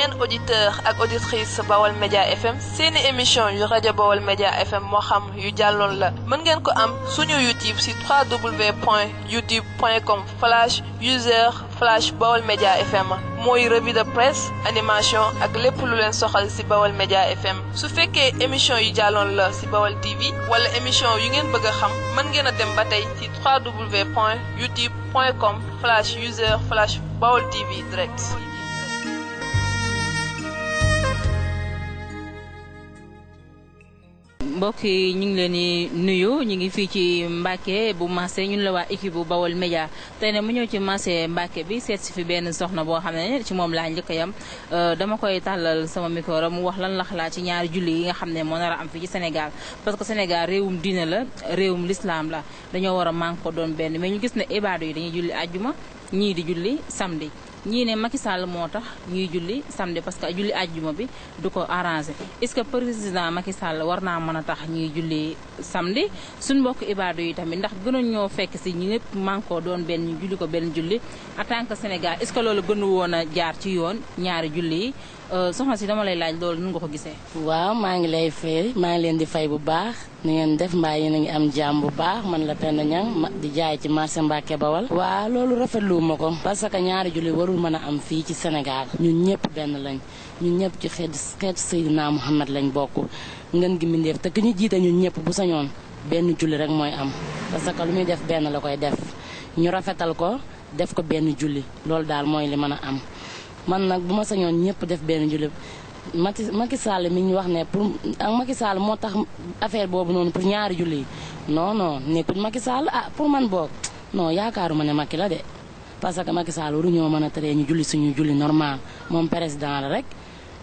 yéen auditeur ak auditrice Bawol Média FM seeni émission yu rajo Bawol Média FM moo xam yu jàlloon la mën ngeen ko am suñu YouTube ci www.youtube.com/user/Bawol Média FM mooy revue de presse animation ak lépp lu leen soxal ci Bawol Média FM su fekkee émission yu jàlloon la ci Bawol TV wala émission yu ngeen bëgg a xam mën ngeen a dem ba tey ci www.youtube.com/user/Bawol TV direct. mbokk yi ñu ngi leen di nuyu ñu ngi fii ci Mbacke bu marché ñun la waa équipe bu Bawol Média tey ne mu ñëw ci marché Mbacke bi seet si fi benn soxna boo xam ne ci moom laa njëkk a yam dama koy tàllal sama micro mu wax lan la xalaat ci ñaari julli yi nga xam ne moo nar a am fii ci Sénégal parce que Sénégal réewum diine la réewum l'islam la dañoo war a manqué ko doon benn mais ñu gis ne ibaadu yi dañuy julli àjjuma ñii di julli samedi ñii ne Macky Sall moo tax ñuy julli samedi parce que julli àjjuma bi du ko arrangé est-ce que président Macky Sall war naa mën a tax ñuy julli samedi suñ mbokk ibaadu yi tamit ndax gënoon ñoo fekk si ñu ñëpp manko doon benn ñu julli ko benn julli en tant que Sénégal est-ce que loolu gënu woon a jaar ci yoon ñaari julli yi soxna si dama lay laaj loolu nu nga ko gisee. waaw maa ngi lay fay maa ngi leen di fay bu baax ni ngeen def mbaa yéen a ngi am jàmm bu baax man la Penda Niang di jaay ci marché Mbacke Bawol. waaw loolu rafetlu ma ko parce que ñaari julli warul mën a am fii ci Sénégal ñun ñëpp benn lañ ñun ñëpp ci xeetu Seydina Muhammad lañ bokk ngeen gi mindeef te ki ñu jiite ñun ñëpp bu sañoon benn julli rek mooy am parce que lu muy def benn la koy def ñu rafetal ko def ko benn julli loolu daal mooy li mën a am. man nag bu ma sañoon ñëpp def benn julli Macky Sall mi ñu wax ne pour ak Macky Sall moo tax affaire boobu noonu pour ñaari julli yi non nekkul Macky Sall pour man boog non yaakaaruma ne Macky la de parce que Macky Sall waruñoo mën a teree ñu julli suñu julli normal moom président la rek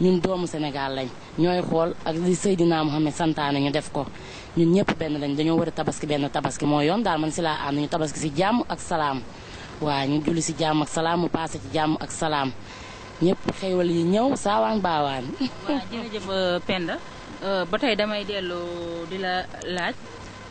ñun doomu Sénégal lañ ñooy xool ak li Seydina Mohamed santaane ñu def ko ñun ñëpp benn lañ dañoo war a tabaski benn tabaski moo yoon daal man si laa ànd ñu tabaski si jàmm ak salaam waaw ñu julli si jàmm ak salaam mu passé ci jàmm ak salaam ñëpp xéwal yi ñëw saawaan baawaan. waaw jërëjëf Penda ba tey damay dellu di la laaj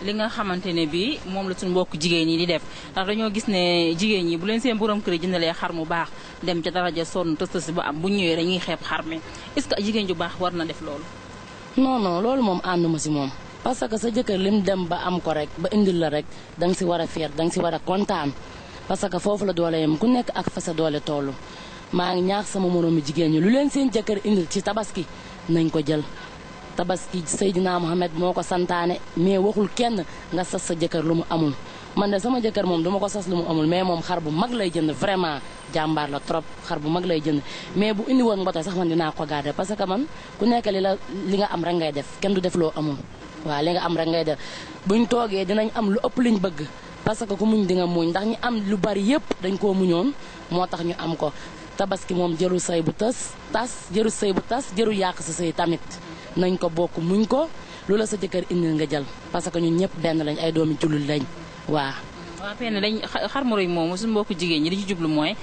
li nga xamante ne bii moom la suñu mbokk jigéen ñi di def ndax dañoo gis ne jigéen ñi bu leen seen borom kër jëndalee xar mu baax dem ca daraja sonn tës ba am bu ñëwee dañuy xeeb xar mi est-ce que jigéen ju baax war na def loolu. non loolu moom ànduma si moom parce que sa jëkkër lim dem ba am ko rek ba indil la rek danga si war a fier danga si war a kontaan parce que foofu la doole yem ku nekk ak fa sa doole tollu. maa ngi ñaax sama moroomi jigéen ñi lu leen seen jëkkër indil ci tabaski nañ ko jël tabaski Seydina Mohamed moo ko santaane mais waxul kenn nga sas sa jëkkër lu mu amul man de sama jëkkër moom duma ko sas lu mu amul mais moom xar bu mag lay jënd vraiment jàmbaar la trop xar bu mag lay jënd mais bu indi woon mbote sax man dinaa ko garder parce que man ku nekk li nga am rek ngay def kenn du def loo amul waaw li nga am rek ngay def buñ toogee dinañ am lu ëpp liñ bëgg parce que ku muñ di nga muñ ndax ñi am lu bari yépp dañ koo muñoon moo tax ñu am ko tabaski moom jëru sëy bu jëru sëy bu tas jëru yàq sa sëy tamit nañ ko bokk muñ ko lu la sa jëkkër indil nga jël parce que ñun ñëpp benn lañ ay doomi jullit lañ waaw. waaw Penda dañ xar mu rëy moomu suñu mbokku jigéen ñi di ci jublu mooy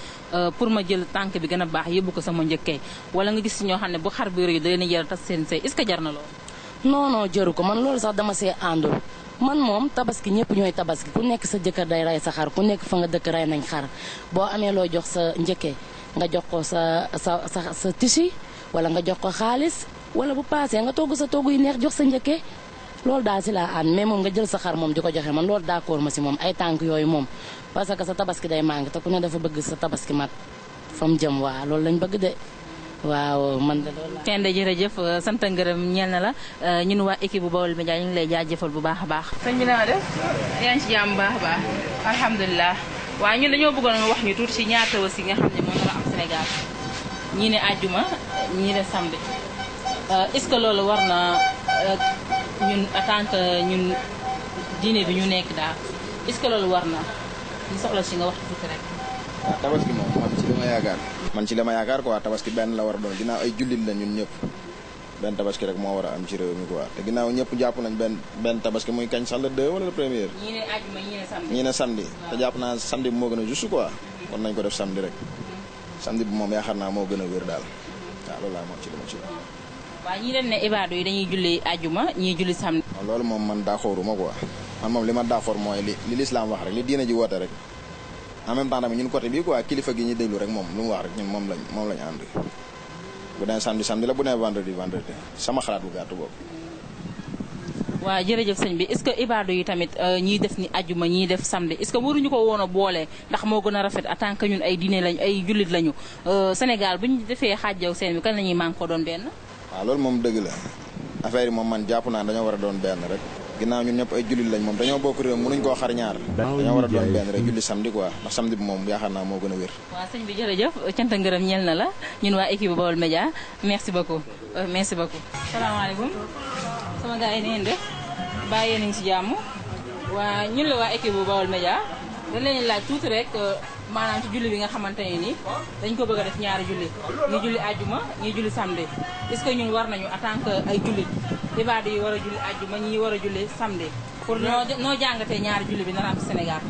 pour ma jël tànk bi gën a baax yóbbu ko sama njëkkee wala nga gis si ñoo xam ne bu xar bi rëy da leen jar tas seen sëy est-ce que jar na loolu. non jëru ko man loolu sax dama see àndul man moom tabaski ñëpp ñooy tabaski ku nekk sa jëkkër day rey sa xar ku nekk fa nga dëkk rey nañ xar boo amee loo jox sa njëkkee nga jox ko sa tissu wala nga jox ko xaalis wala bu paasee nga togg sa togg yu neex jox sa njëkkee loolu daal si laa ànd mais moom nga jël sa xar moom di ko joxe man loolu d'accord ma si moom ay tànk yooyu moom parce que sa tabaski day màng te ku ne dafa bëgg sa tabaski mat fa mu jëm waa loolu lañ bëgg de waaw man de loolu la. Penda jërëjëf sant ngërëm ñeel na la ñun waa équipe bu Bawol Média ñu ngi lay jaajëfal bu baax a baax. sëñ bi na nga def yaa ngi ci jàmm bu baax a baax alhamdulilah waaye ñun dañoo bëggoon nga wax ñu tuuti ci ñaar tabaski nga xam ne moom la am Sénégal ñii ne àjjuma ñii ne samedi est-ce que loolu war na ñun en tant que ñun diine bi ñu nekk daal est-ce que loolu war na ñu soxla si nga wax tuuti rek. waaw tabaski moom man ci li ma yaakaar quoi tabaski benn la war a doon ginnaaw ay jullit la ñun ñëpp benn tabaski rek moo war a am ci réew mi quoi te ginnaaw ñëpp jàpp nañ benn tabaski muy kañ sax le 2 wala le premier. ñii ne àjjuma ñii ne samedi te jàpp naa samedi bi moo gën a juste quoi kon nañ ko def samedi rek samedi bi moom yaakaar naa moo gën a wér daal waaw loolu laa moom ci li ma ci wax. waaw ñii dem ne ibaadu yi dañuy julli àjjuma ñii julli samedi. loolu moom man d'accorduma quoi man moom li ma d'accord mooy li l'islam wax rek li diine ji woote rek en même temps tamit ñun côté bi quoi kilifa gi ñu déglu rek moom lu mu wax rek ñun moom lañ ànd bu nee samedi la bu nee vendredi sama xalaat bu gàtt boobu. waaw jërëjëf sëñ bi est-ce que ibaadu yi tamit ñiy def ni ajuma ñiy def samedi est-ce que waruñu ko woon a boole ndax moo gën a rafet en tant que ñun ay diine lañ ay jullit lañu Sénégal bu ñu defee xaajjaw seen bi kan la ñuy mànk ko doon benn. waaw loolu moom dëgg la affaire yi moom man jàpp naa dañoo war a doon benn rek ginnaaw ñun ñëpp ay jullit lañ moom dañoo bokk réew mënuñ koo xar ñaar dañoo war a doon benn rek julli samedi quoi ndax samedi bi moom yaakaar naa moo gën a wér. waaw sëñ bi jërëjëf cant ngërëm ñeel na la ñun waa équipe Baol Média merci beaucoup salaamaaleykum sama gars yi ni ngeen def bàyyi nañ ci jàmm waa ñun la waa équipe bu Baol Média dañ leen laaj tuuti rek maanaam ci julli bi nga xamante ne ni dañ ko bëgg a def ñaari julli ñi julli àjjuma ñi julli samedi est-ce que ñun war nañu en tant que ay jullit ibaadu yi war a julli àjjuma ñi war a julli samedi pour noo jàngatee ñaari julli bi nar am ci Sénégal.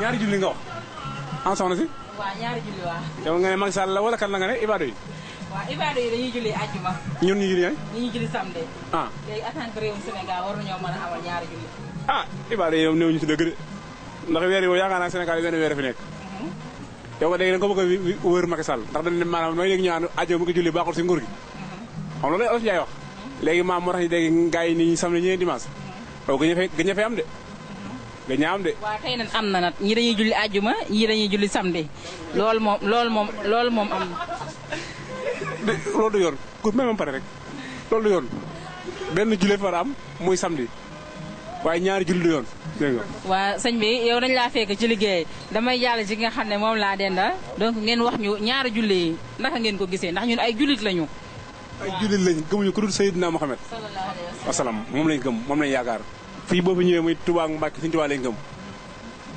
ñaari julli nga wax en soxna si. waaw ñaari julli waaw. yow nga ne Macky Sall la wala kan la nga ne ibaadu yi. waaw ibaadu yi dañuy julli àjjuma. ñun ñu julli ñooy. ñi julli samedi. ah léegi en tant que réewum Sénégal war nañoo mën a amal ñaari julli. ah ibaadu yi yow néew ñu si dëgg de ndax weer yi yaakaar naa Sénégal yi benn weer fi nekk. yow léegi da nga ko bëgg a wër Macky Sall ndax dañ ne maanaam nooy léegi ñu naan àjjuma mu ngi julli baaxul si nguur gi. xam loolu la Olof Njaay wax. léegi maam moo tax ñu dégg gars yi nii samedi ñëwee dimanche. waaw gëj a fay am de. gëj a am de. waaw tey nag am na nag ñi dañuy julli àjjuma ñi dañuy julli samedi loolu moom am de loolu du yoon ku même pare rek loolu du yoon benn julli fa am muy samedi waaye ñaari julli du yoon dégg nga. waa sëñ bi yow dañ laa fekk ci liggéey damay jàll ci nga xam ne moom laa denda donc ngeen wax ñu ñaari julli yi naka ngeen ko gisee ndax ñun ay jullit lañu. ay jullit lañ gëmuñu ku dul Seydina Mohamed. sallallahu alayhi wa sallam moom lañ gëm moom lañ yaakaar. fii boo fi ñëwee muy Touba ak Mbacke Sëñ Touba lañ gëm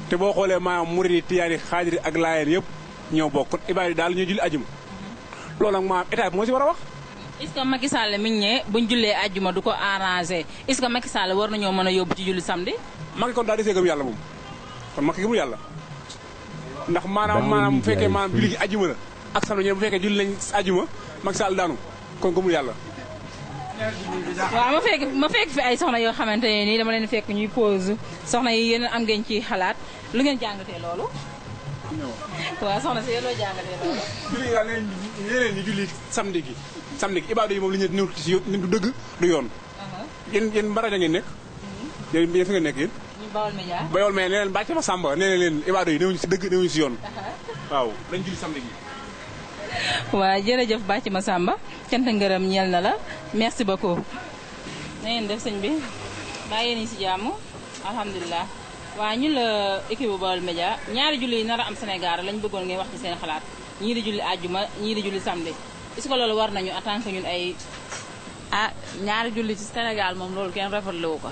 te boo xoolee maanaam murid Tijaan Xaadir ak Laayeen yëpp ñoo bokk kon ibaadu yi daal ñuy julli ajuma loolu nag maanaam état bi moo si war a wax. est-ce que Macky Sall mi ngi ne buñ jullee ajuma du ko arrangé est-ce que Macky Sall war nañoo mën a yóbbu ci julli samedi. Macky kon daal di see gëm yàlla moom kon Macky gëmul yàlla ndax maanaam bu fekkee maanaam julli gi ajuma la ak samedi ñu bu fekkee julli lañ ajuma Macky Sall daanu kon gëmul yàlla. waaw ma fekk fi ay soxna yoo xamante ne nii dama leen fekk ñuy pause soxna yi yéen am ngeen ci xalaat lu ngeen jàngatee loolu. waaw soxna si yéen loo jàngatee loolu. julli daal yeneen ñi julli samedi gi ibaadu yi moom li ñu néew ci du dëgg du yoon. yéen mbaraja ngeen nekk. yéen fi ngeen nekk yéen. ñu Baol Média. Baol Média nee leen bàcc ma Samba nee leen ibaadu yi néewuñu si dëgg néewuñu si yoon. waaw dañ julli samedi gi. waaw jërëjëf bàcc ma Samba cant ngërëm ñeel na la merci beaucoup. na ngeen def sëñ bi bàyyi nañu si jàmm alhamdulilah waaw ñun la équipe bu Baol Média ñaari julli yi nar a am Sénégal lañ bëggoon ngeen wax ci seen xalaat ñii di julli àjjuma ñii di julli samedi est-ce que loolu war nañu en tant que ñun ay. ñaari julli ci Sénégal moom loolu kenn rafetlu wu ko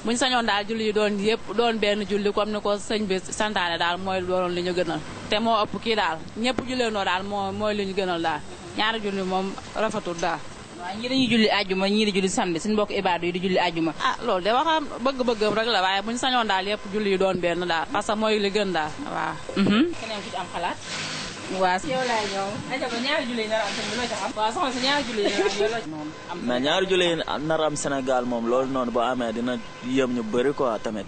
buñ sañoon daal julli yi doon yëpp doon benn julli comme ni ko sëñ bi santaane daal mooy doon li ñu gënal te moo ëpp kii daal ñëpp julleendoo daal mooy li ñu gënal daal ñaari julli moom rafetul daal. waaw ñii dañuy julli àjjuma ñii di julli samedi suñu mbokk ibaadu yi di julli àjjuma. loolu de waxam bëgg-bëggam rek la waaye buñ sañoon daal yëpp julli yi doon benn daal parce que mooy li gën daal waaw. keneen ku ci am xalaat. waaw yow laay ñëw. aywa ñaari julli yi nar a am sëñ bi loo ci xam. waaw soxna si ñaari julli yi nar a am mais ñaari julli yi nar a am Sénégal moom loolu noonu boo amee dina yëm ñu bëri quoi tamit.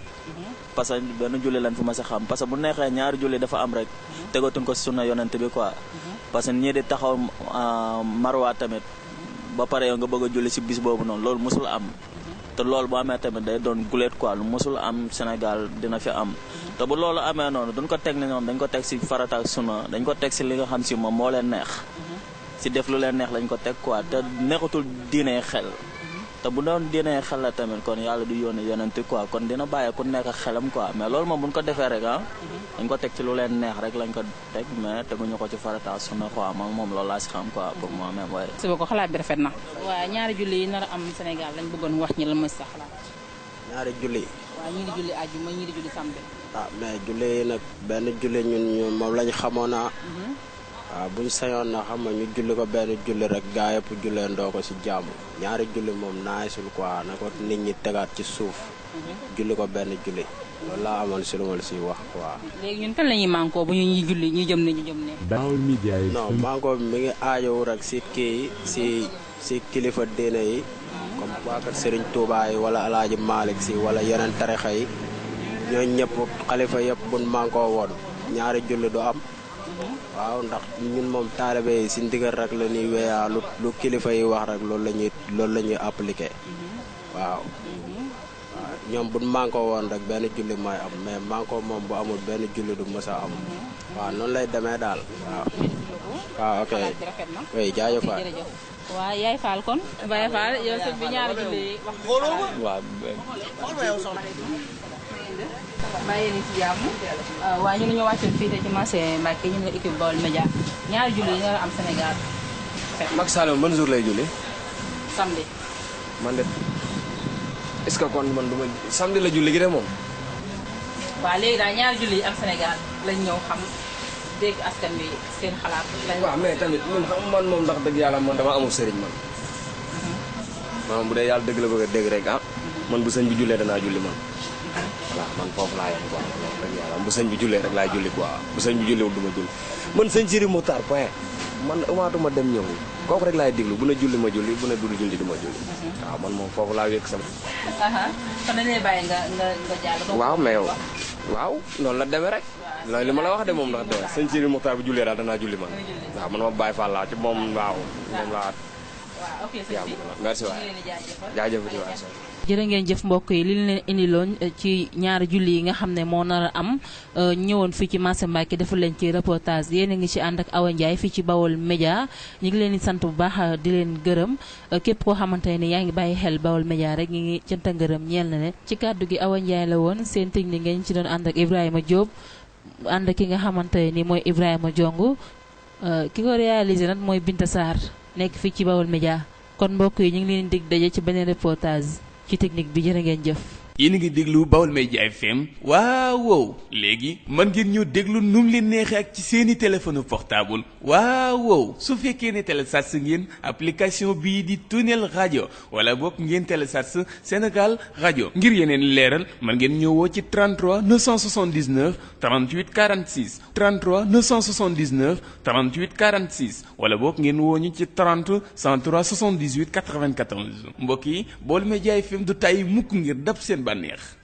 parce que benn julli lañ fi ma sa xam parce que bu neexee ñaari julli dafa am rek. tegatuñ ko sunna yonent bi quoi. parce que ñii di taxaw marwa tamit ba pare yow nga bëgg a julli si bis boobu noonu loolu mosul am. te loolu bu amee tamit day doon guleet quoi lu mosul am Sénégal dina fi am. te bu loolu amee noonu duñ ko teg ni ñoom dañ ko teg si farata ak sunna dañ ko teg si li nga xam si moom moo leen neex. si def lu leen neex lañ ko teg quoi te neexatul diine xel. te bu doon diine xel la tamit kon yàlla du yónni yonent quoi kon dina bàyyi ku nekk xelam quoi mais loolu moom buñ ko defee rek dañ ko teg ci lu leen neex rek lañ ko teg mais teguñu ko ci farata ak sunna quoi moom loolu laa si xam quoi pour moi même waaye. su ko xalaat bi rafet na. waaw ñaari julli yi nar a am Sénégal lañ bëggoon wax ñi la mooy sa xalaat. ñaari julli. waaw ñii di julli àjjuma ñii di julli samedi. mais julli yi nag benn julli ñun moom lañ xamoon waaw buñ sañoon na xam nga ñu julli ko benn julli rek gaa yëpp julleendoo ko si jàmm ñaari julli moom naayisul quoi na ko nit ñi tegaat ci suuf. julli ko benn julli loolu laa amoon si lu ma la siy wax quoi. léegi ñun kan la ñuy mànkoo bu ñu ñuy julli ñuy jëm ne ñu jëm ne. Baol Média yi. non mànkoo bi mi ngi aajowu rek si kii yi si kilifa diine yi. comme waa kër Serigne Touba yi wala El Hadj Malick si wala yeneen tarixa yi ñooñu ñëpp xalifa yëpp buñ mànkoo woon ñaari julli du am. waaw ndax ñun moom taalibe yi si ndigal rek la ñuy wéyaa lu kilifa yi wax rek loolu la ñuy appliqué waaw ñoom bu mànkoo woon rek benn julli mooy am mais mànkoo moom bu amul benn julli du mës a am waaw noonu lay demee daal waaw ok oui jaajëf waay waaw yaay Fall kon Baye Fall yow sëñ bi ñaari julli wax waaw bàyyi ni ci jàmm waaye ñu ñoo wàccoon fii ci marché Mbacké ñu ne équipe Baol Média ñaari julli yi nga am Sénégal Macky Sall ban jour lay julli samedi man de est-ce que kon man duma samedi la julli gi de moom waaw léegi daal ñaari julli yi am Sénégal lañ ñëw xam dégg askan bi seen xalaat waaw mais tamit ñun xam man moom ndax dëgg yàlla man dama amul sëriñ man maanaam bu dee yàlla dëgg la bëgg a dégg rek man bu sëñ bi jullee danaa julli man voilà man foofu laa yem quoi dëgg yàlla bu sëñ bi jullee rek laay julli quoi bu sëñ bi julliwul du ma julli man sëñ Siri Moutar point man umaatuma dem ñëw kooku rek laay diglu bu ne julli ma julli bu ne dul julli du ma julli waaw man moom foofu laa wékk sama kon dañ lay bàyyi nga jàll waaw mais yow waaw noonu la demee rek loolu li ma la wax de moom ndax de sëñ Siri Moutar bu jullee daal danaa julli man waaw man ma Baye Fall laa ci moom waaw moom laa ok sëñ bi merci waay jaajëf waay jërë ngeen jëf mbokk yi li ñu leen indiloon ci ñaari julli yi nga xam ne moo nar a am ñëwoon fii ci marché Mbacké defal leen ci reportage yéen a ngi ci ànd ak Awa Ndiaye fii ci Baol Média ñu ngi leen di sant bu baax di leen gërëm képp koo xamante ne yaa ngi bàyyi xel Baol Média rek ñu ngi cant ngërëm ñeel na ne ci kàddu gi Awa Ndiaye la woon seen technique ngeen ci doon ànd ak Ibrahima Diop ànd ak ki nga xamante ni mooy Ibrahima Diongu ki ko réalisé nag mooy Binta Sarr nekk fii ci Baol Média kon mbokk yi ñu ngi leen dig daje ci beneen reportage ci technique bi jërë ngeen jëf. yéen a ngi déglu Baol Média FM waaw léegi mën ngeen ñëw déglu nu mu leen neexee ak ci seeni téléphone portable waaw su fekkee ne télécharge ngeen application bii di Tunnel Radio wala boog ngeen télécharge Sénégal Radio ngir yeneen leeral mën ngeen ñëwoo ci 33 979 38 46 33 979 38 46 wala boog ngeen woo ñu ci 30 103 78 94 mbokk yi Baol Média FM du tàyyi mukk ngir dab seen bànneex